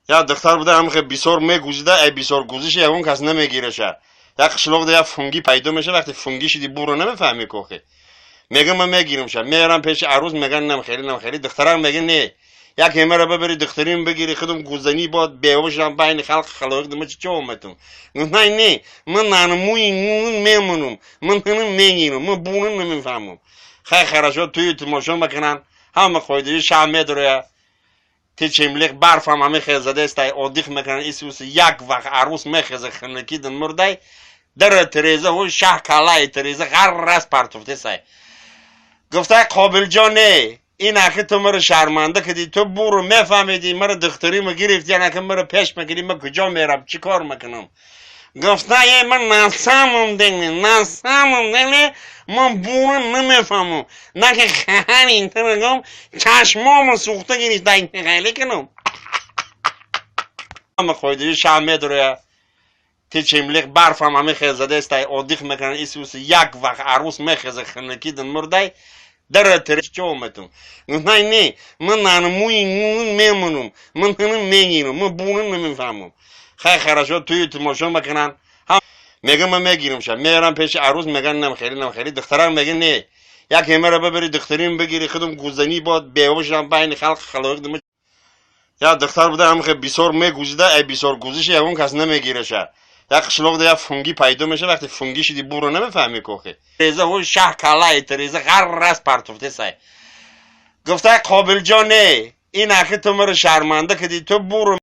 Як духтар буда, ҳам бисёр мегузида, ай бисёр гузиши ягон кас намегираша. Як қишлоқда як фунгӣ пайдо меша. Вақте фунгӣ шиди, буро намефаҳми кохе. Мега, ман мегиримша, меарам пеши арӯз, меган намхели, намхели. Духтарам мега, не, як ҳемара бабари, духтарим бигири, худум гузанӣ бод бева байни халқ халоиқ дима чӣ омадум. Гуфтай, не, ман нармуи мемонум, ман мегирам, ман буро намефаҳмам. Хай, хорошо, туи тамошо мекунанд, ҳама қоидаи шаҳ медроя, ти чимлиқ барфам ҳами хезадестай, одих мекунанд исуси. Як вақт арӯс мехеза, хинакидин мурдай, дара тереза ҳо шаҳ калаи тереза ғаррас партуфтесай. Гуфтай, Қобилҷон, не, ин ахи ту маро шарманда кардӣ, ту буру мефаҳмидӣ, маро духтарима гирифтӣ, анаки маро пеш мекардӣ, ман куҷо мерам, чӣ кор мекунам? Гуфта, е, ман на самом деле, на самом деле ман бура намефаҳмам, наки хаҳари тирагом чашмомо сӯхта гирифта, хеле кунам. Ҳама қоидаи шаҳ медроя, ти чимлиқ барфам ҳами хезадестай, одих мекунанд исуси. Як вақт арӯс мехеза, хинакидин мурдай, дара тереза чӣ омадум. Гуфтай, не, ман нармуи мемонум, ман мегирам, ман бура намефаҳмам. Хай, хорошо, туи тамошо мекунанд, мега, ман мегиримша, меарам пеши арӯз, меган намхели, намхели. Духтарам мега, не, як ҳемара бабари, духтарим бигири, худум гузанӣ бод бева байни халқ халоиқ дима. Як духтар буда, ҳам бисёр мегузида, ай бисёр гузиши ягон кас намегираша. Як қишлоқда як фунгӣ пайдо меша. Вақте фунгӣ шиди, буро намефаҳми кохе. Тереза ҳо шаҳ калаи тереза ғаррас партуфтесай. Гуфтай, Қобилҷон, не, ин ахи ту маро шарманда кардӣ, ту буро.